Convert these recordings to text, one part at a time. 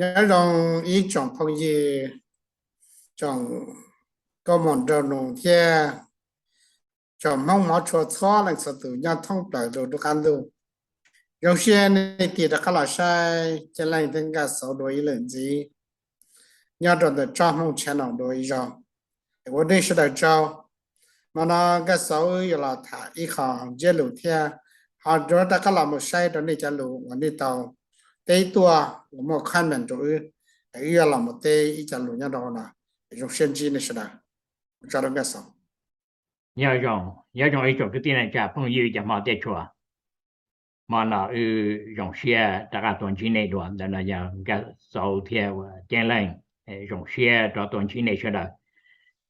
Nyob zoo ib tsoom phooj ywg, tsoom nkauj muam nraug nus thiab tsoom Hmoob hmov tshua txhua leej txhua tus nyob thoob plaws lub qab ntuj. Zoo siab nej tig rov qab los saib Ceeb Leej thiab Nkaj Xauv dua ib lwm ntxiv nyob rau ntawm Tsob Hmoob channel dua ib zaug. Ua nej sawv daws tsaug. Hmo no Nkaj Xauv wb yuav los tham ib qho ntsiab lus thiab ho rov qab los mus saib rau nej cov lus uas nej tau teb tuaj uas muaj comment rau wb, wb yuav los mus teb ib co lus nyob rau hauv no. Zoo siab ntsib nej sawv daws. Tsaug rau Nkaj Xauv. Nyob zoo, nyob zoo ib tsoom kwv tij neej tsa phooj ywg cov hmov thiab tshua. Hmo no wb zoo siab rov qab tuaj ntsib nej dua. Ntawm no yog Nkaj Xauv thiab Ceeb Leej, zoo siab rov tuaj ntsib nej sawv daws.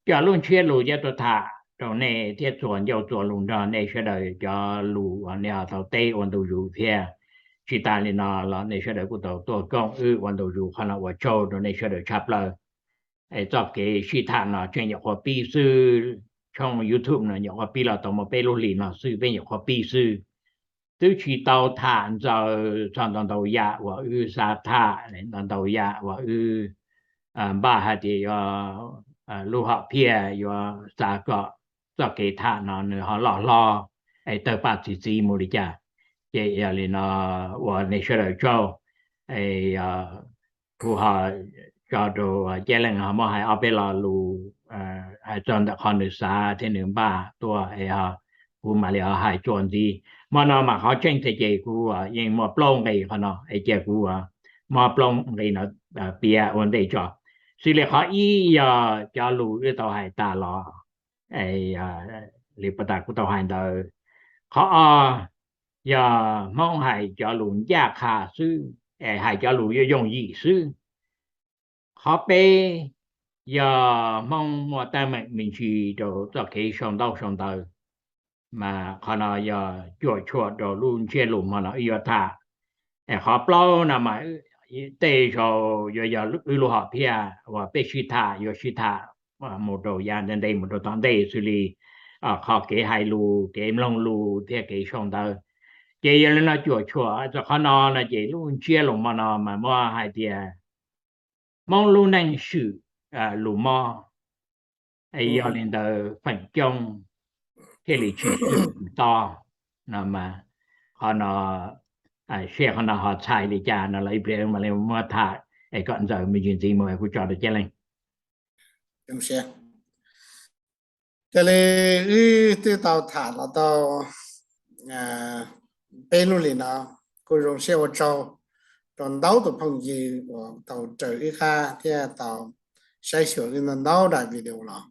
Coj lub ntsiab lus coj tuaj tham rau nej thiab txuas ncauj txuas lus nrog nej sawv daws cov lus uas nej ho tau teb ua ntu zus thiab. Tsis tas li no los nej sawv daws kuj tau tuaj koom wb ua ntu zus, qhov no ua tsaug rau nej sawv daws tshaj plaws. Txoj kev sib tham no tseem nyuam qhuav pib xwb, tshooj YouTube no nyuam qhuav pib los tau muaj peb lub hlis no xwb, peb nyuam qhuav pib xwb. Twb tsis tau tham ntxaws txog ntau ntau yam uas wb xav tham, ntau ntau yam uas wb npaj hais tias yuav, lub hom phiaj yuav xav kom txoj kev tham no nws ho loj hlob es tawg paj txi txiv mus li cas. Ces yog li no ua nej sawv daws tsaug. Kuv ho tso rau Ceeb Leej ho muab hais ob peb lo lus hais txog ntawm qhov nws xav thiab nws npaj tuaj es kuv mam li ho hais txuas ntxiv. Hmo no mas qhov tseeb tiag ces kuv yeej muaj plaub nqe qhov no es cia kuv muab plaub nqe no piav ua ntej tso. Xws li qhov ib yog cov lus wb tau hais tas los li puag ta kuv tau hais ntawd. Qhov ob yog Hmoob hais cov lus ncaj qha xwb, hais cov lus yooj yim xwb. Qhov peb yog Hmoob muaj teeb meem me ntsis rau txoj kev sau ntaub sau ntawv, mas qhov no yog cuam tshuam rau lub ntsiab lus hmo no wb yuav tham. Qhov plaub no mas tej zaum yuav yog wb lub hom phiaj uas peb sib tham, yuav sib tham mus rau yav ntev ntev mus rau tom ntej xws li qhov kev hais lus, kev mloog lus thiab kev sau ntawv. Ces yog li no cuam tshuam rau qhov no no ces lub ntsiab lus hmo no mas muab hais tias Hmoob lub neej swm lus mob, yog li ntawd feem coob thiaj li tsis swm tsis tob no mas qhov no, seb qhov no ho txhais li cas no los ib pliag mam li muab tham es kom ntxaws me ntsis ntxiv mus kuv tso rau Ceeb Leej. Raws li wb twb tau tham los tau peb lub hlis no, kuj zoo siab ua tsaug rau ntau tus phooj ywg uas tau raws wb qab thiab tau saib xyuas wb ntau ntau daim video los.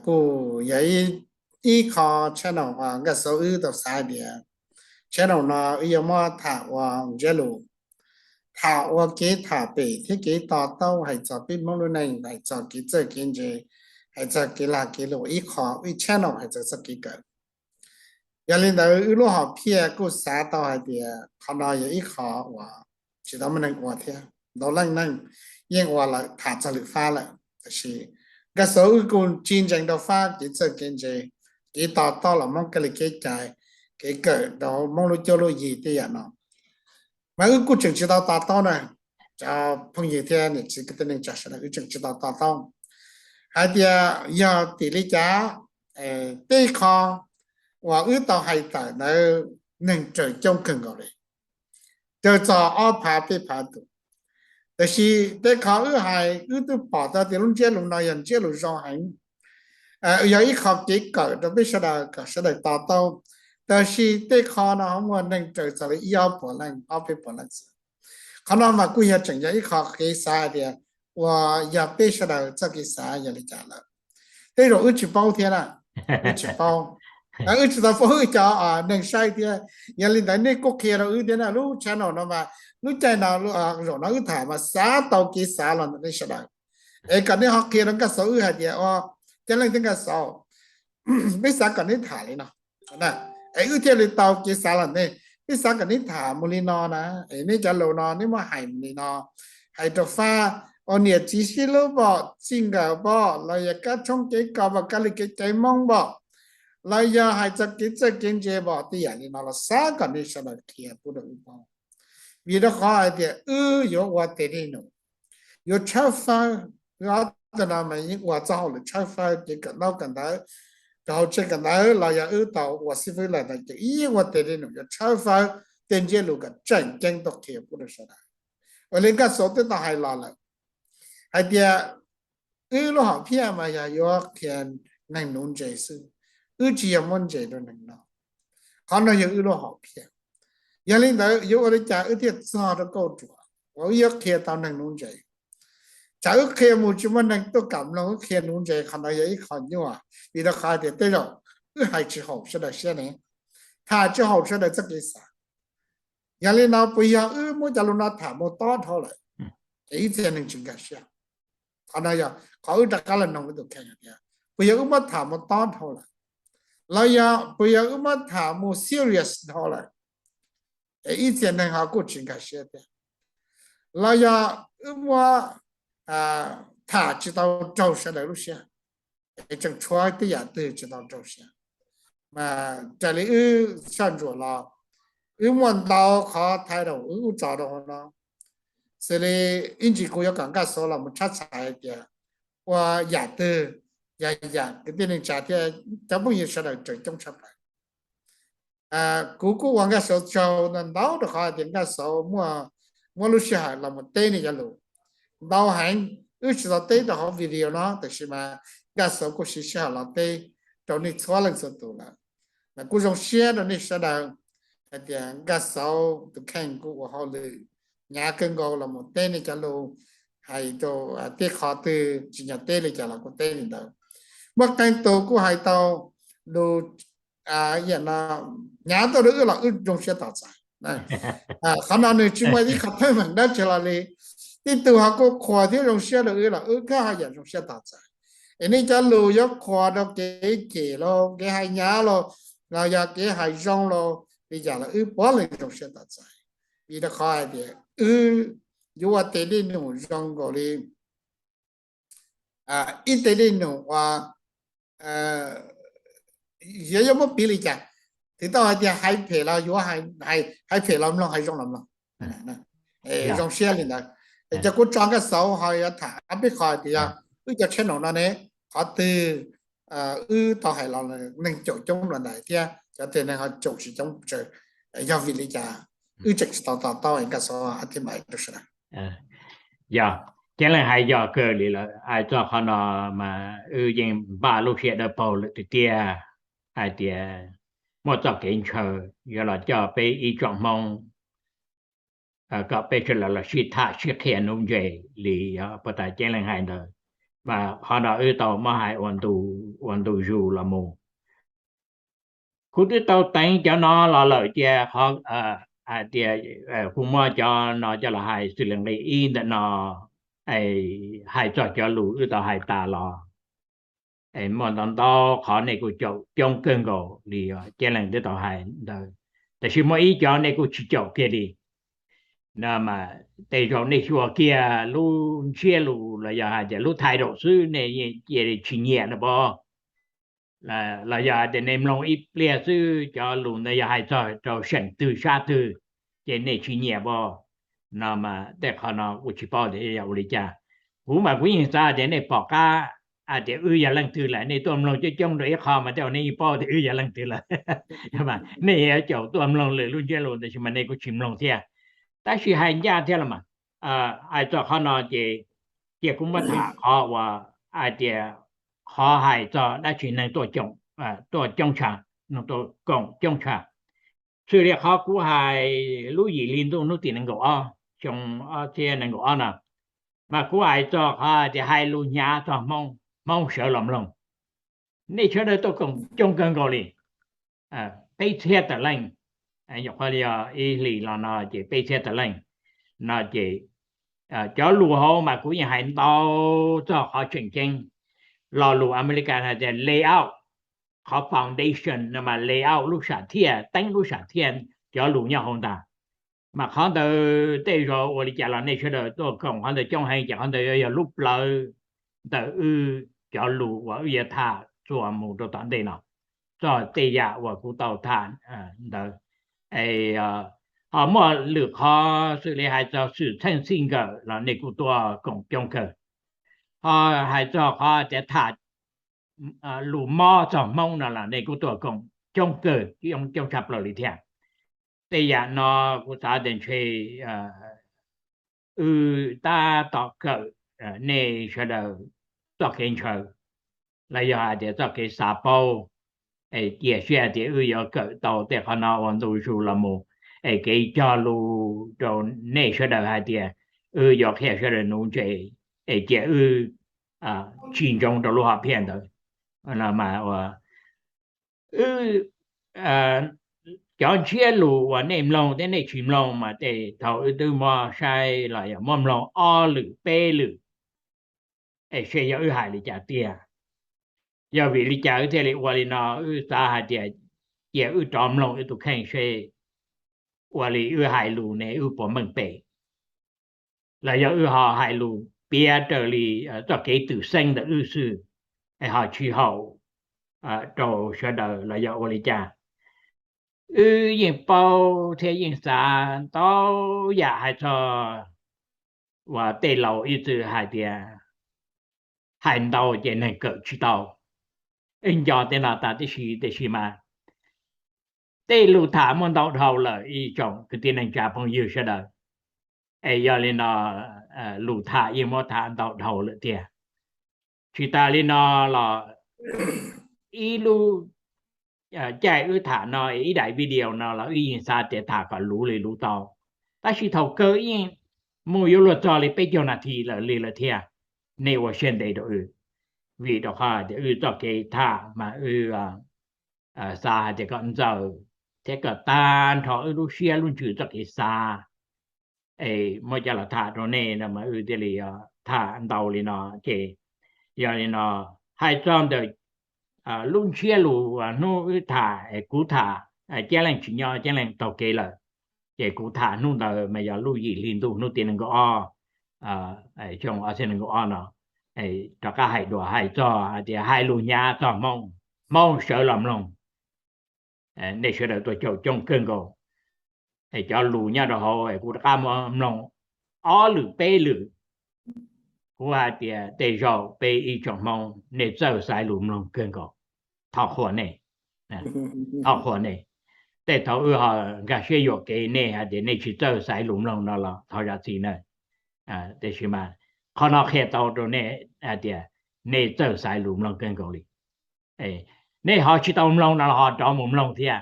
Kuj yog ib qho channel uas Nkaj Xauv wb tau xav hais tias channel no wb yuav muab tham ua ntsiab lus, tham ua kev tham pem thiab kev to taub hais txog peb Hmoob lub neej, hais txog kev txawj kev ntse, hais txog kev lag kev luam, ib qho ib channel hais txog txoj kev kawm. Yog li ntawd wb lub hom phiaj kuj xav tau hais tias qhov no yog ib qho uas tsis tau muaj neeg ua thiab, ntau leej neeg yeej ua lawm, tham txog lwm fab lawm, tab sis Nkaj Xauv wb kuj tsis ntseeg rau fab kev txawj kev ntse, kev to taub los Hmoob kab li kev cai, kev kawm rau Hmoob lub cuab lub yig tej yam no. Mas wb kuj tseem tsis tau to taub na, cov phooj ywg thiab niam txiv kwv tij neej tsa sawv daws, wb tseem tsis tau to taub hais tias yog tim li cas. Tej qho uas wb tau hais tawm ntawd neeg raws coob kawg nkaus li, raws txog ob phav peb phav tus. Tab sis tej qho wb hais wb twb pom tau tias lub ntsiab lus no yog ntsiab lus zoo heev, yog ib qho kev kawm rau peb sawv daws kom sawv daws to taub. Tab sis tej qho no ho muaj neeg raws txog li ib ob puas leej, ob peb puas leej xwb. Qhov no mas kuj yog tseem yog ib qho kev xav hais tias uas yog peb sawv daws txoj kev xav yog li cas lawm. Tej zaum wb tsis paub thiab na, wb tsis paub, wb tsis tau paub wb cov neeg saib thiab. Yog li ntawd nej kuj qhia rau wb thiab na, lub channel no mas lub caij no, zaum no wb tham mas xav tau kev xav los ntawm nej sawv daws, es kom nej ho qhia rau Nkaj Xauv wb hais tias ua Ceeb Leej thiab Nkaj Xauv, peb xav kom neb tham li no, es wb thiaj li tau kev xav los nej. Peb xav kom neb tham mus li no na, es neb cov lus no neb muab hais mus li no, hais rau fab ua niam txiv sib hlub pom, txij nkawm pom, los yog kab tshoob kev kos pom, kab li kev cai Hmoob pom, los yog hais txog kev txawj kev ntse pom, tej yam li no los xav kom nej sawv daws qhia pub rau wb paub. Vim rau qhov hais tias wb yuav ua tes dej num, yuav tshawb fawb, wb ob tug no mas yeej ua txoj hauj lwm tshawb fawb, ces kawm ntaub kawm ntawv, kawm hauv tsev kawm ntawv los yog wb tau ua xib fwb lawm ntawd ces wb yeej ua tes dej num yuav tshawb fawb tej ntsiab lus kom tseem ceeb tuaj qhia pub rau sawv daws. Ua li Nkaj Xauv twb tau hais los lawm hais tias wb lub hom phiaj mas yog yuav qhia neeg nuv ntses xwb, wb tsis yog muab ntses rau neeg noj. Qhov no yog wb lub hom phiaj. Yog li ntawd yuav ua li cas wb thiaj txog rau kauj ruam uas wb yuav qhia tau neeg nuv ntses? Tsam wb qhia mus tsis muaj neeg tuaj kam mloog, wb qhia nuv ntses qhov ntawd yog ib qho nyuaj, vim rau qhov tias tej zaum wb hais tsis haum sawv daws siab ne, tham tsis haum sawv daws txoj kev xav. Yog li no puas yog wb muab cov lus no tham mus tob dhau lawm es ib txhia neeg tsis nkag siab? Qhov no yog qhov wb rov qab los noog ib tus kheej tias puas yog wb muab tham mus tob dhau lawm, los yog puas yog wb muab tham mus serious dhau lawm es ib txhia neeg ho kuj tsis nkag siab thiab, los yog wb muab tham tsis tau raug sawv daws lub siab, es tseem tshuav tej yam twg tsis tau raug siab. Mas raws li wb soj ntsuam los, wb muaj ntau qhov thais daum wb ub tso rau hauv no, xws li ib ntsis kuv yuav kom Nkaj Xauv los mus tshab txhais hais tias ua yam twg yog yam kwv tij neej tsa thiab cov phooj ywg sawv daws raws coob tshaj plaws. Kuv kuj ua Nkaj Xauv tsaug ntau rau qhov tias Nkaj Xauv muaj lub sij hawm los mus teb nej cov lus ntau heev. Wb tsis tau teb rau hauv video no tab sis mas Nkaj Xauv kuj siv sij hawm los teb rau nej txhua leej txhua tus lawm. Mas kuj zoo siab rau nej sawv daws hais tias Nkaj Xauv tus kheej kuj ua hauj lwm hnyav kawg nkaus los mus teb nej cov lus, hais rau tej qhov twg tsis nco teb li cas los kuj teb li ntawd. Muaj qee tus kuj hais tau lus hnyav tuaj rau wb los wb zoo siab tos txais. Qhov no nws tsis muaj ib qho teeb meem dab tsi los li. Tej tug ho kuj qhuas thiab zoo siab rau wb los wb thiaj ho yam zoo siab tos txais. Es nej cov lus yuav qhuas rau kev cem los kev hais hnyav los, los yog kev hais zoo los li cas los wb puav leej zoo siab tos txais. Vim rau qhov hais tias wb yuav ua tes dej num zoo nkaus li ib tes dej num uas yuav, yuav muab piv li cas, twb tau hais tias hais phem los yuav, hais phem los mloog, hais zoo los mloog. Zoo siab li ntawd. Es cov kuv tso Nkaj Xauv ho yuav tham ob peb qho tias yog wb cov channel no ne, qhov twg wb tau hais los neeg caum coob los ntawd thiab cov twg neeg ho caum tsis coob, yog vim li cas wb tseem tsis tau to taub, Nkaj Xauv thiaj mam rau sawv daws. Yog, Ceeb Leej hais yog kawg li lawm. Hais txog qhov no mas wb yeej npaj lub siab dawb paug lawm tiag tiag hais tias muaj txoj kev ntshaw yuav los coj peb ib tsoom Hmoob kom peb sawv daws los sib tham sib qhia nuv ntses li puag ta Ceeb Leej hais ntawd. Mas qhov no wb tau muab hais ua ntu zus los mus. Kuv twb tau teev cov no los lawm cia qhov hais tias kuv muab cov no coj los hais xws li nqe ib ntawm no, hais txog cov lus wb tau hais tas los muaj ntau ntau qhov nej kuj caum coob kawg nkaus li Ceeb Leej twb tau hais ntawd, tab sis muaj ib cov nej kuj tsis caum kiag li. No mas tej zaum nej xyuas kiag lub ntsiab lus los yog hais tias lub title xwb nej cia li tsis nyiam no pob. Los yog hais tias nej mloog ib pliag xwb cov lus ntawd yog hais txog rau seem twg sab twg ces nej tsis nyiam pob. No mas tej qhov no kuv tsis paub tias yog ua li cas. Kuv mas kuv yeej xav tias nej pom qab hais tias wb yog leej twg lawm, nej tuaj mloog coob coob rau ib qho mas tej zaum nej yeej paub tias wb yog leej twg lawm. Nej yuav caum tuaj mloog lwm lub ntsiab lus tab sis mas nej kuj tsis mloog thiab. Tab sis hais ncaj thiab los mas, hais txog qhov no ces cia kuv muab tham qhov uas hais tias qhov hais txog dab tsi neeg tuaj coob, tuaj coob tshaj, neeg tuaj koom coob tshaj. Xws li qhov kuv hais lub yim hli ntuj hnub tim nees nkaum ob, xyoo ob txhiab nees nkaum ob no, mas kuv hais txog qhov tias hais lus hnyav txog Hmoob, Hmoob sawv los mloog. Nej sawv daws tuaj koom coob kawg nkaus li, peb txhiab tawm leej, nyuam qhuav yog ib hlis los no ces peb txhiab tawm leej no ces cov lus hauv mas kuv yeej hais ntau txog qhov tseem ceeb. Lo lus Amelikas hais tias lay out, qhov foundation no mas lay out lub sam thiaj, teeb lub sam thiaj cov lus nyob hauv ntag. Mas qhov ntawd tej zaum ua li cas los nej sawv daws tuaj koom qhov ntawd coob heev ces qhov ntawd yuav yog lub plawv ntawm wb cov lus uas wb yuav tham txuas mus rau tom ntej no, txog tej yam uas kuv tau tham ntawd. Es Ho muaj lwm qhov xws li hais txog xwm txheej txij nkawm los nej kuj tuaj koom coob kawg. Ho hais txog qhov tias tham lus mob txog Hmoob no los nej kuj tuaj koom coob kawg, coob tshaj plaws li thiab. Tej yam no kuv xav tias ntshe wb tab tom kawm nej sawv daws txoj kev ntshaw, los yog hais tias txoj kev xav paub, es cia siab tias wb yuav kawm tau tej qhov no ua ntu zus los mus, es kev cog lus rau nej sawv daws hais tias wb yuav qhia sawv daws nuv ntse, es cia wb tsis ntsoov rau lub hom phiaj ntawd. Wb cov ntsiab lus uas nej mloog thiab nej tsis mloog mas tej thaum wb twb muab saib los yog muab mloog ob lwm peb lwm, es seb yog wb hais li cas tiag. Yog vim li cas wb thiaj li ua li no? Wb xav hais tias cia wb rov mloog wb tus kheej seb ua li wb hais lus ne wb puas meej pem, los yog wb ho hais lus piav raws li txoj kev twm xeeb ntawm wb xwb, es ho tsis haum rau sawv daws los yog ua li cas. Wb yeej paub thiab yeej xav ntau yam hais txog uas tej laus ib txwm hais tias hais ntau ces neeg kawm tsis tau. Wb nco tej no tas tib si, tiam sis mas tej lus tham muaj ntau dhau lawm ib tsoom kwv tij neej tsa phooj ywg sawv daws. Es yog li no lus tham yeej muab tham ntau dhau lawm tiag. Tsis tas li no los ib lub caij wb tham no, ib daim video no los wb yeej xav tias tham kom luv li luv tau, tab sis thaum kawg yeej mus yuav luag txog li peb caug nas this lawm li lawm thiab. Nej ua siab ntev rau wb, vim rau qhov tias wb txoj kev tham mas wb xav hais tias kom ntxaws thiab kom tag nrho wb lub siab lub ntsws txoj kev xav, es muab coj los tham rau nej no mas wb thiaj li tham ntau li no. Ces yog li no, hais txog ntawm lub ntsiab lus hnub wb tham, kuv tham, Ceeb Leej tsis nyob, Ceeb Leej taug kev lawm, ces kuv tham hnub ntawd mas yog lub yim hli ntuj hnub tim nees nkaum ob, xyoo ob txhiab nees nkaum ob no, rov qab hais dua hais txog hais tias hais lus hnyav txog Hmoob, Hmoob sawv los mloog. Nej sawv daws tuaj caum coob kawg nkaus, es cov lus nyob rau hauv es kuv rov qab muab mloog ob lwm peb lwm. Kuv hais tias tej zaum peb ib tsoom Hmoob nej txawj xaiv lus mloog kawg nkaus. Thov qhuas nej, thov qhuas nej. Tej thaum wb ho nkag siab yuam kev nej hais tias nej tsis txawj xaiv lus mloog no los thov zam txim na. Tiam sis mas qhov no qhia tau rau nej hais tias nej txawj xaiv lus mloog kawg nkaus li. Nej ho tsis tau mloog no los ho rov mus mloog thiab.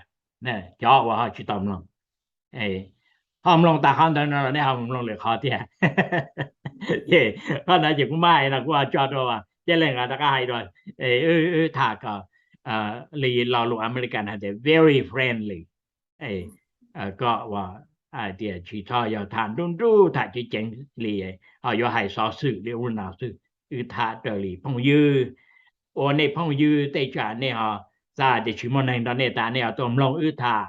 Cov uas ho tsis tau mloog, ho mloog tas qhov ntawd no los nej ho mus mloog lwm qhov thiab. Ces qhov ntawd ces kuv maj no kuv ho tso rau Ceeb Leej rov qab hais dua, wb tham kom li lo lus American hais tias very friendly. Koj ua hais tias tsis txhob yog tham nruj nruj tham ceev ceev li, ho yuav hais xov xwm li ub no xwb. Wb tham raws li phooj ywg, ua nej phooj ywg tej tsam nej ho xav tias tsis muaj neeg nrog nej tas nej ho tuaj mloog wb tham,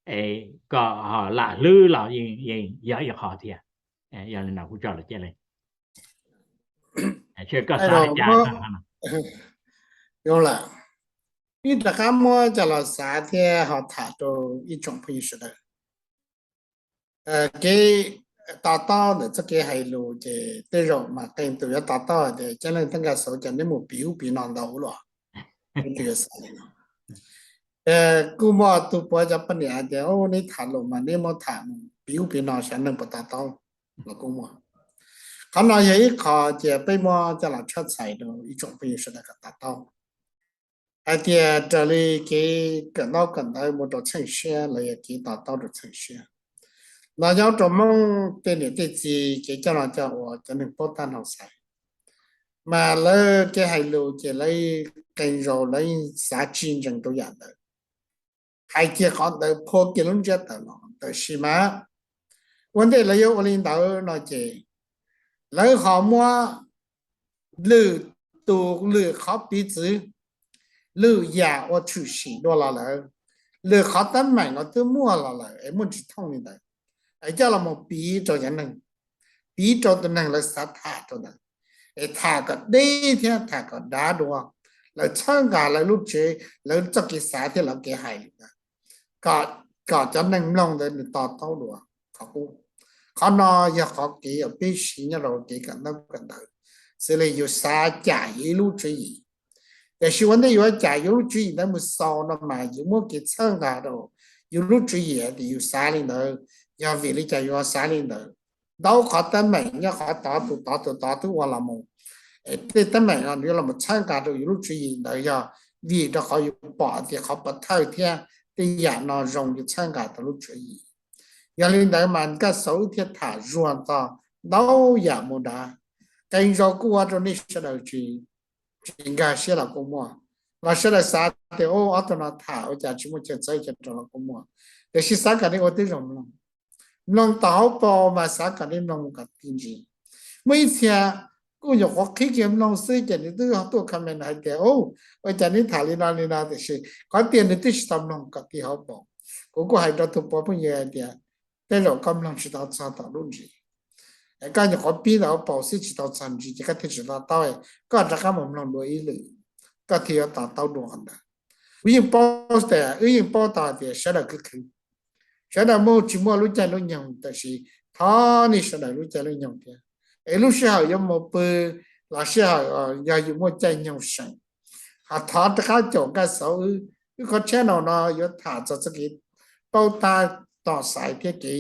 es kom ho lam hlwb los yeej yog ib qho thiab. Yog li no kuv tso lawm Ceeb Leej. Koj xav li cas? Lawm, ib rov qab muab coj los xav thiab ho tham rau ib tsoom phooj ywg sawv daws. Kev to taub ntawm txoj kev hais lus ces tej zaum mas qee tus yuav to taub hais tias Ceeb Leej thiab Nkaj Xauv cas neb mus piv ub piv no ntau luaj. Kuj muaj tus puav cov poj niam hais tias neb tham lus mas neb muab tham mus piv ub piv no saib neeg puas to taub los kuj muaj. Qhov no yog ib qho ces peb muab coj los tshab txhais rau ib tsoom phooj ywg sawv daws kom to taub hais tias raws li kev kawm ntaub kawm ntawv mus rau txheej siab los yog kev to taub rau txheej siab no nyob rau Hmoob tej niam tej txiv kev coj noj coj ua cov neeg paub tab nrho xaiv, mas lawv kev hais lus ces lawv qee zaus lawv xav tsis ntsees rau yam ntawd, hais kiag qhov ntawd phua kiag lub ntsiab tawm los. Tab sis mas ua ntej lawv yuav ua li ntawd no ces lawv ho muab lwm tus lwm qhov piv txwv, lwm yam ua tshwm sim dua los lawm, lwm qhov teeb meem uas twb muaj los lawm es muaj tsis thooj li ntawd, es coj los mus piv rau cov neeg, piv rau tus neeg lawv xav tham rau ntawd, es tham kom deb thiab tham kom dav dua, lawv txhawb nqa lawv lub tsev, lawv txoj kev xav thiab lawv kev hais lus ntawd kom kom cov neeg mloog ntawd nws to taub dua qhov qub. Qhov no yog qhov kev uas peb siv nyob rau kev kawm ntaub kawm ntawv, xws li yus xav cam yus ib lub tswv yim. Tiam sis ua ntej yus cam yus lub tswv yim ntawd mus xaus no mas yus muab kev txhawb nqa rau yus lub tswv yim tias yus xav li ntawd, yog vim li cas yus xav li ntawd. Ntau qhov teeb meem nyob qhov tod tus tod tus tod twb ua los mus, tej teeb meem no nws yuav los txhawb nqa rau yus lub tswv yim ntawd yog vim rau qhov yus pom tias qhov pov thawj thiab tej yam no zoo yus txhawb nqa tau lub tswv yim. Yog li ntawd mas Nkaj Xauv wb thiaj tham zuag txog ntau yam mus nrad. Qee zaus kuj ua rau nej sawv daws tsis, tsis nkag siab los kuj muaj, los sawv daws xav tias ob tug no tham ua cas tsis muaj chaw txawv chaw rau los kuj muaj. Tiam sis xav kom nej ua tib zoo mloog, mloog tom hauv paus mas xav kom nej mloog kom ti ntsis. Muaj ib txhia kuj nyuam qhuav qhib kiag mloog xwb ces nws twb tuaj comment hais tias, ua cas neb tham li no li no, tiam sis qhov tiag nws twb tsis tau mloog kom ti hauv paus. Kuv kuj hais rau tus pov phooj ywg hais tias, tej zaum koj mloog tsis tau txog tom lub ntsis, koj nyuam qhuav pib tau hauv paus xwb tsis tau txog ntsis ces koj thiaj tsis to taub, koj rov qab mus mloog dua ib lwm, koj thiaj yuav to taub dua qhov ntawd. Kuv yeej paub tias, wb yeej paub tau tias sawv daws khwv khwv, sawv daws muaj tsis muaj lub caij lub nyoog, tiam sis thov nej sawv daws lub caij lub nyoog thiab, es lub sij hawm yuav mus pw los sij hawm yog yus muaj caij nyoog seem, ho thov rov qab caum Nkaj Xauv wb, wb qhov channel no yuav tham txog txoj kev paub tab tom xaiv thiab kev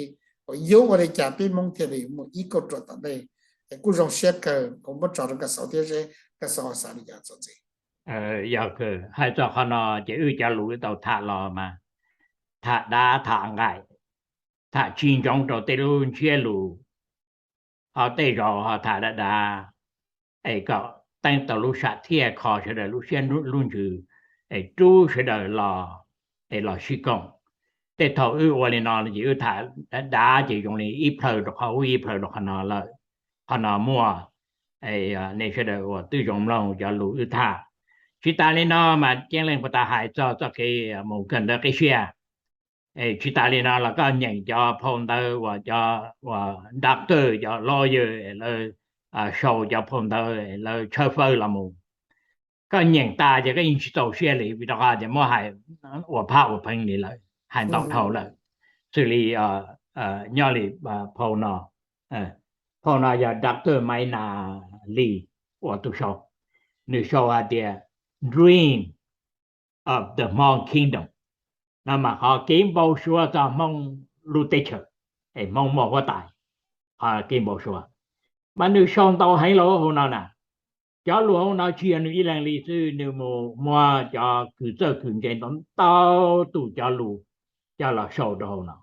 uas yuav ua li cas peb Hmoob thiaj li muaj ib kauj ruam tom ntej. Es kuj zoo siab kawg kuv muab tso rau Nkaj Xauv thiab seb Nkaj Xauv xav li cas txog ntxiv. Yog hais txog qhov no ces wb cov lus wb tau tham los mas tham dab tham nqaim, tham tsis ntsoov rau tej lub ntsiab lus, ho tej zaum ho tham dav dav es kom teeb tau lub sam thiaj kho sawv daws lub siab lub ntsws, es rub sawv daws los, es los sib koom. Tej thaum wb ua li no ces wb tham dav dav ces zoo li ib plhaw rau qhov ub ib plhaw rau qhov no lawm. Qhov no muaj, nej sawv daws uas twb zoo mloog cov lus wb tham. Tsis tas li no mas Ceeb Leej puas tas hais txog txoj kev mus kawm ntawv qib siab. Tsis tas li no los koj nyeem cov phau ntawv uas cov uas doctor, cov lawyer lawv sau cov phau ntawv lawv tshawb fawb los mus, koj nyeem tas ces koj yeej tsis txaus siab li vim rau qhov tias muab hais ua phaj ua pheej li lawm, hais ntau dhau lawm. Xws li nyob li phau no, phau no yog doctor Maina Li ua tus sau, nws sau hais tias Dream of the Hmong Kingdom, no mas qhov kev npau suav txog Hmoob lub teb chaws, es Hmoob muaj huab tais, qhov kev npau suav. Mas nws sau ntau heev lawm hauv no na. Cov lus hauv no tsis yog nws ib leeg li xwb, nws mus muab cov kws txawj kws ntse ntau ntau tus cov lus coj los sau rau hauv no.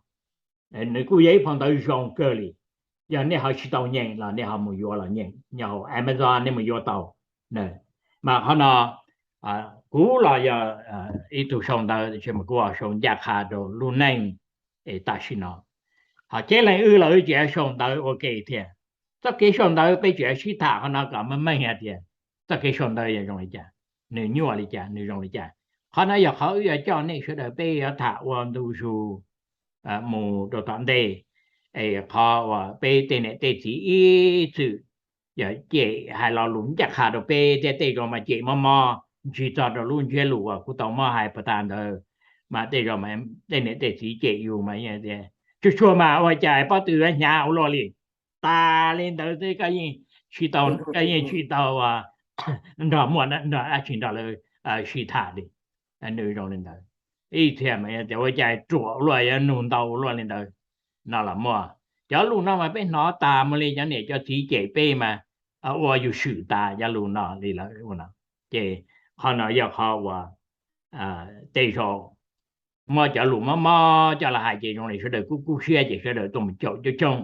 Nws kuj yog ib phau ntawv zoo kawg li. Yog nej ho tsis tau nyeem los nej ho mus yuav los nyeem, nyob hauv Amazon nej mus yuav tau. Mas qhov no kuv los yog ib tug sau ntawv tiam sis mas kuv ho sau ncaj qha rau lub neej tam sim no. Ho Ceeb Leej wb los wb tseem sau ntawv ua ke thiab. Txoj kev sau ntawv peb tseem sib tham qhov no kom meej meej hais tias txoj kev sau ntawv yog zoo li cas, nws nyuaj li cas, nws zoo li cas. Qhov no yog qhov wb yuav coj nej sawv daws peb yuav tham ua ntu zus mus rau tom ntej. Es qhov uas peb tej niam tej txiv ib txwm yog cem hais lo lus ncaj qha rau peb thiab tej zaum mas cem mob mob ntsis txog rau lub ntsiab lus uas kuv tau muab hais puas tas ntawd, mas tej zaum tej niam tej txiv cem yus mas tsuag tsuag mas ua cas pob tw yuav hnyav ua luaj li. Tas li ntawd xwb koj yeej tsis tau, koj yeej tsis tau nrog muaj nrog dab tsi nrog lawv sib tham li. Nws zoo li ntawd. Ib txhia mas tias ua cas ruam ua luaj, yuav nug ntau ua luaj li ntawd no los muaj. Cov lus no mas peb hnov tas mus li, cov niam cov txiv cem peb mas ua yus swm tas cov lus no li lawm no. Ces qhov no yog qhov uas tej zaum muab cov lus mob mob coj los hais ces zoo li sawv daws kub kub siab ces sawv daws tuaj mus caum coob coob.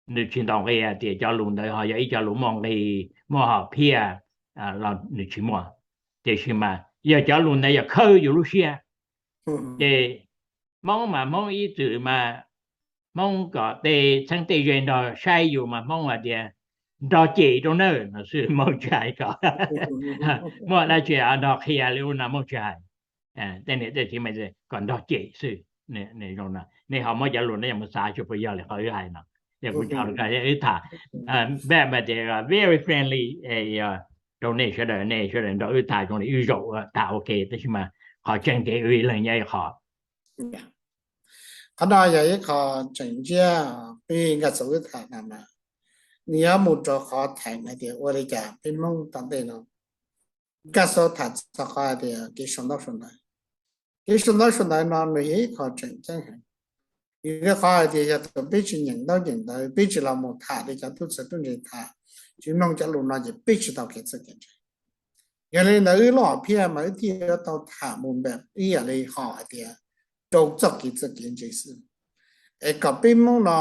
Nws tsis ntaus nqi tias cov lus ntawd ho yog ib cov lus muaj nqi, muaj hom phiaj los nws tsis muaj. Tiam sis mas yog cov lus ntawd yog khawb yus lub siab, ces Hmoob mas Hmoob ib txwm mas Hmoob kom tej txheeb tej ze nrog saib yus mas Hmoob hais tias nrog cem rau nawb no xwb, Hmoob tsis hais kom muaj dab tsi nrog qhia li ub no Hmoob tsis hais. Tej niam tej txiv mas kom nrog cem xwb. Nej ho muab cov lus no mus xav seb puas yog li qhov wb hais no. Yog kuv tso wb tham, very friendly rau nej sawv daws, nej sawv daws nrog wb tham zoo li wb zaum tham ua ke, tab sis mas qhov tseeb ces wb ib leeg nyob ib qho. Qhov no yog ib qho tseem ntsiab peb nkag xaus wb tham no mas nws yuav mus rau qhov theem hais tias ua li cas peb Hmoob tom ntej no nkag xaus tham txog qhov hais tias kev sau ntaub sau ntawv. Kev sau ntaub sau ntawv no nws yog ib qho tseem ceeb heev. Vim rau qhov hais tias yog thaum peb tsis nyeem ntaub nyeem ntawv, peb tsis los mus tham li cov tub txawv tub ntse tham, tsis mloog cov lus no ces peb tsis tau kev txawj kev ntse. Yog li ntawd wb lub hom phiaj mas wb thiaj yuav tau tham mus npam ib yam li hom hais tias rau txoj kev txawj kev ntse xwb, es kom peb Hmoob no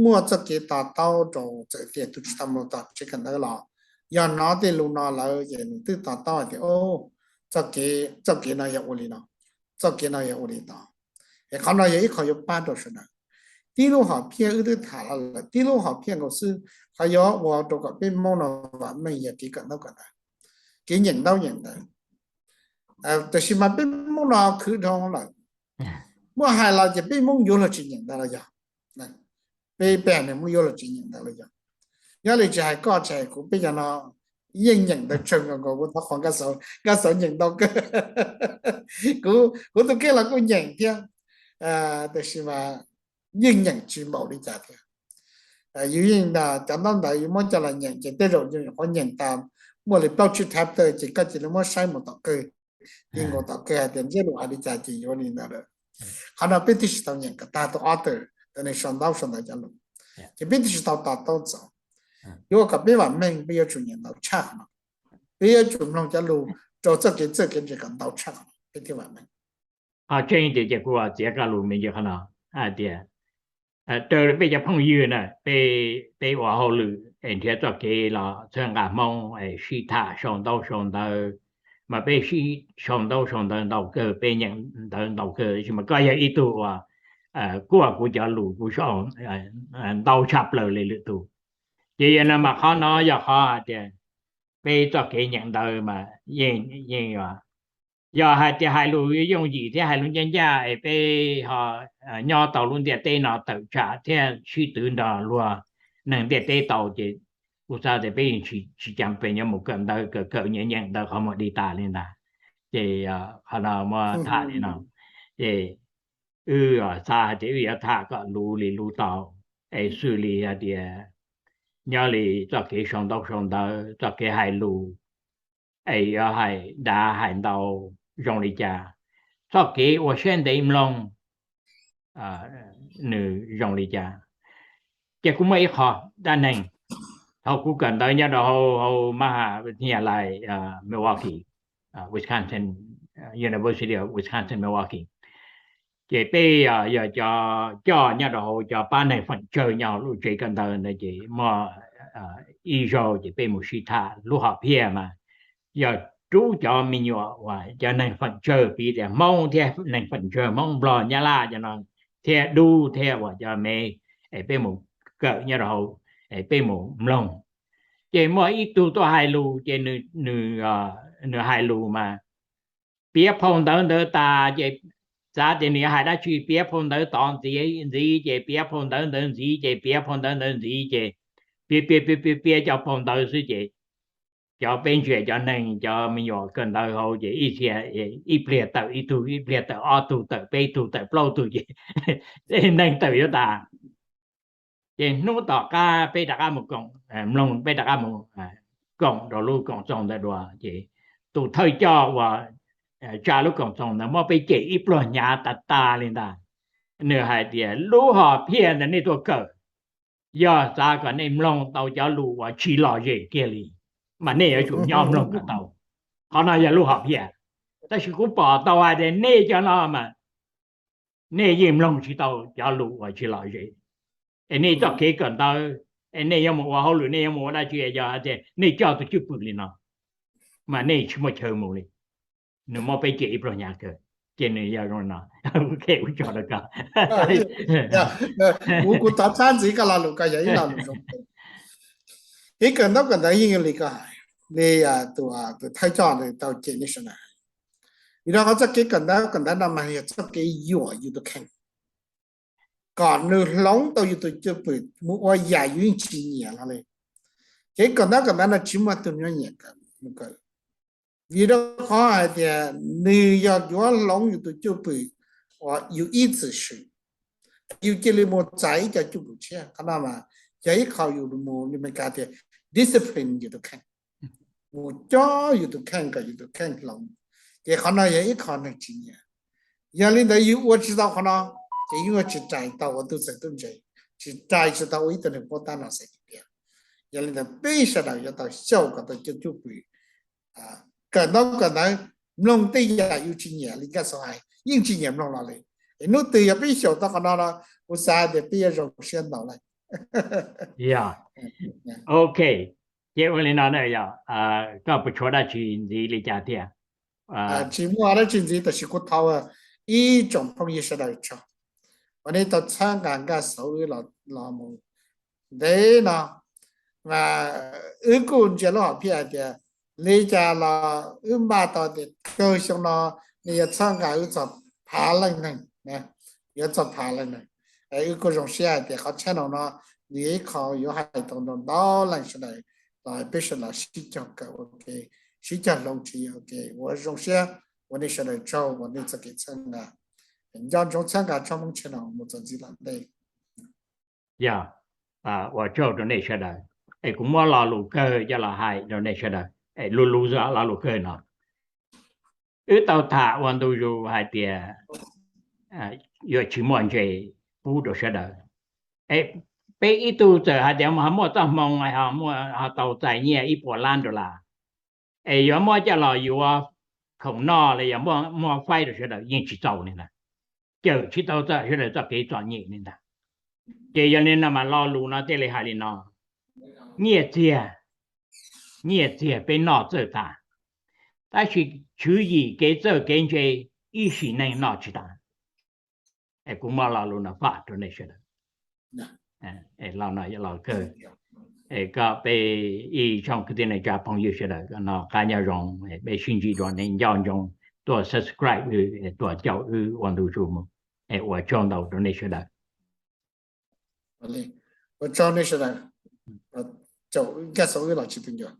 muaj txoj kev to taub rau txawm tias tus tsis tau mloog tom tsev kawm ntawv los yog hnov tej lus no lawm ces nws twb to taub hais tias txoj kev, txoj kev no yog ua li no, txoj kev no yog ua li no. Es qhov no yog ib qho yuav pab rau sawv daws. Tib lub hom phiaj wb twb tham los lawm, tib lub hom phiaj nkaus xwb, qhov yuav ua rau kom peb Hmoob no vam meej yog kev kawm ntaub kawm ntawv, kev nyeem ntaub nyeem ntawv. Tab sis mas peb Hmoob no khwv dhau lawm, muaj hais los ces peb Hmoob yuav luag tsis nyeem ntawv los yog, peb peb hais Hmoob yuav luag tsis nyeem ntawv los yog. Nyob li tsis hais koj tsis hais kuv, peb cov no yeej nyeem ntawv tsawg nkaus nkaus kuv thov qhov nkag xaus, nkag xaus nyeem ntau kawg. Kuv, kuv tus kheej los kuj nyeem thiab, tab sis mas yeej nyeem tsis npaum li cas thiab. Yus yeej cov ntaub ntawv yus muab coj los nyeem ces tej zaum yus nyuam qhuav nyeem tas muaj li plaub tsib chapter ces koj cia li muab saib mus tom kawg, ti nkaus tom kawg hais tias ntsiab lus hais li cas ces yuav li ntawd lawm. Qhov no peb twb tsis tau nyeem kom tag tus author, tus neeg sau ntaub sau ntawv cov lus, ces peb twb tsis tau to taub txaus. Yuav ua kom peb vam meej peb yuav tsum nyeem ntau tshaj qhov no, peb yuav tsum mloog cov lus rau txoj kev txawj kev ntse kom ntau tshaj qhov no peb thiaj vam meej. Qhov tseeb tiag ces kuv txiav koj lus me ntsis qhov no hais tias raws li peb cov phooj ywg na, peb ua hauj lwm es nrhiav txoj kev los txhawb nqa Hmoob es sib tham sau ntaub sau ntawv, mas peb sib sau ntaub sau ntawv ntau kawg, peb nyeem ntawv ntau kawg, tab sis mas koj yog ib tug uas kuaj kuv cov lus kuv sau ntau tshaj plaws li lwm tus. Ces yog no mas qhov no yog qhov hais tias peb txoj kev nyeem ntawv mas yeej, yeej yog hais tias hais lus yooj yim thiab hais lus ncaj ncaj es peb ho nyob tau lub ntiaj teb no tawm tsam thiab sib twv nrog luag neeg ntiaj teb tau ces kuv xav tias peb yeej tsis cas pes nyob mus kawm ntawv, kawm kawm nyeem nyeem ntawv qhov muag dig tas li ntag. Ces qhov no muab tham li no, ces wb xav hais tias wb yuav tham kom luv li luv tau, es xws li hais tias nyob li txoj kev sau ntaub sau ntawv, txoj kev hais lus, es yuav hais dav hais ntau zoo li cas, txoj kev ua siab ntev mloog nws zoo li cas. Ces kuv muaj ib qho dab neeg, thaum kuv kawm ntawv nyob rau hauv, hauv Maj Has Vij Thaj Ya Lai, Milwaukee, Wisconsin, University of Wisconsin Milwaukee, ces peb yog cov coj nyob rau hauv cov pab neeg feem tsawg nyob hauv lub tsev kawm ntawv ntawd ces muaj ib zaug ces peb mus sib tham lub hom phiaj mas yog rub cov me nyuam uas cov neeg feem tsawg, piv tias Hmoob thiab neeg feem tsawg Hmoob, Nplog, Nyab Laj cov no, thiab dub thiab uas cov me, es peb mus kawm nyob rau hauv, es peb mus mloog. Ces muaj ib tug tuaj hais lus ces nws hais lus mas piav phau ntawv ntawd tas ces xav tias nws yuav hais dab tsi, piav phau ntawv tod ntxiv ntxiv ces piav phau ntawv ntawd ntxiv ces piav phau ntawv ntawd ntxiv ces piav piav piav piav piav cov phau ntawv xwb ces cov peb ntsia cov neeg cov me nyuam kawm ntawv hauv ces ib txhia ib pliag tawm ib tug, ib pliag tawm ob tug, tawm peb tug, tawm plaub tug ces neeg tawm yuav tas. Ces hnub tom qab peb rov qab mus koom, mloog, peb rov qab mus koom rau lub koom txoos ntawd dua ces tus thawj coj uas tsa lub koom txoos ntawd muab peb cem ib pluag hnyav tas tas li ntag. Nws hais tias lub hom phiaj ntawd nej tuaj kawm yog xav kom nej mloog tau cov lus uas tsis lom zem kiag li, mas nej yuav tsum nyob mloog kom tau. Qhov no yog lub hom phiaj. Tab sis kuv pom tau hais tias nej cov no mas nej yeej mloog tsis tau cov lus uas tsis lom zem, es nej txoj kev kawm ntawv, es nej yuav mus ua hauj lwm, nej yuav mus ua dab tsi, yog hais tias nej coj tus cwj pwm li no mas nej tsis muaj chaw mus li. Nws muab peb cem ib pluag hnyav kawg. Ces nws yog zoo no, ua tso rau koj. Kuv, kuv thov txhab ntxiv koj lo lus, koj yog ib lo lus zoo. Kev kawm ntaub kawm ntawv yeej li koj hais, li tus thawj coj tau cem nej sawv daws. Vim rau qhov txoj kev kawm ntaub kawm ntawv no mas yog txoj kev yuam yus tus kheej kom nws hloov tau yus tus cwj pwm mus ua yam yus yeej tsis nyiam hlo li. Kev kawm ntaub kawm ntawv no tsis muaj tus nyob nyiam kawm, vim rau qhov hais tias nws yog yuav hloov yus tus cwj pwm uas yus ib txwm swm. Yus cia li mus txais ib co cwj pwm tshiab. Qhov no mas yog ib qho yus mus li Amelikas tias discipline yus tus kheej, mus cob yus tus kheej kom yus tus kheej hloov. Ces qhov no yog ib qho neeg tsis nyiam. Yog li ntawd yus ua tsis tau qhov no, ces yus yuav tsis rais tau ua tub txawj tub ntse, tsis rais tsis tau ua ib tug neeg paub tab no xwb tiag. Yog li ntawd peb sawv daws yuav tau xyaum kom tau cov cwj pwm kawm ntaub kawm ntawv, mloog tej yam yus tsis nyiam li Nkaj Xauv hais, yeej tsis nyiam mloog los li. Es hnub twg yog peb xyaum tau qhov no no, kuv xav hais tias peb yuav zoo siab ntau lawm. Yog, ok. Ces ua li no na, yog koj puas tshuav dab tsi ntxiv li cas thiab? Tsis muaj dab tsi ntxiv, tab sis kuv thov ib tsoom phooj ywg sawv daws tsaug uas nej tau txhawb nqa Nkaj Xauv wb los mus ntev no, mas wb kuj ntsia lub hom phiaj hais tias li cas los wb npaj tau tias kawg xyoo no nej yuav txhawb nqa wb txog phav leej neeg, yuav txog phav leej neeg. Wb kuj zoo siab hais tias qhov channel no nws yog ib qho yuav hais tau rau ntau leej sawv daws los peb sawv daws sib cog kawm ua ke, sib cog hloov tswv yim ua ke. Ua zoo siab ua nej sawv daws tsaug uas nej txoj kev txhawb nqa. Nco ntsoov txhawb nqa Tshoob Hmoob channel mus txog ntxiv tom ntej. Yog, ua tsaug rau nej sawv daws. Es kuv muab lo lus kawg coj los hais rau nej sawv daws, es lus lus zog lo lus kawg no. Wb tau tham ua ntu zus hais tias yuav tsis muaj ntses pub rau sawv daws. Es peb ib tug txawm hais tias ho muaj txoj hmoo ho tau txais nyiaj ib puas lab dollar, es yuav muab coj los yuav khoom noj los yog muab faib rau sawv daws yeej tsis txaus li ntag. Cawm tsis tau txog sawv daws txoj kev txom nyem li ntag. Ces yog li no mas lo lus no thiaj li hais li no: nyiaj txiag, nyiaj txiag peb noj txawj tas, tab sis tswv yim kev txawj kev ntse ib sim neej noj tsis tas. Es kuv muab lo lus no faj rau nej sawv daws. Lo no yog lo kawg. Es koj peb ib tsoom kwv tij neej tsa phooj ywg sawv daws no qab nyob zoo, peb sib ntsib dua, nej nco ntsoov tuaj subscribe wb, tuaj caum wb ua ntu zus mus. Es ua tsaug ntau rau nej sawv daws. Ua tsaug nej sawv daws, caum Nkaj Xauv wb los tsis tu ncua.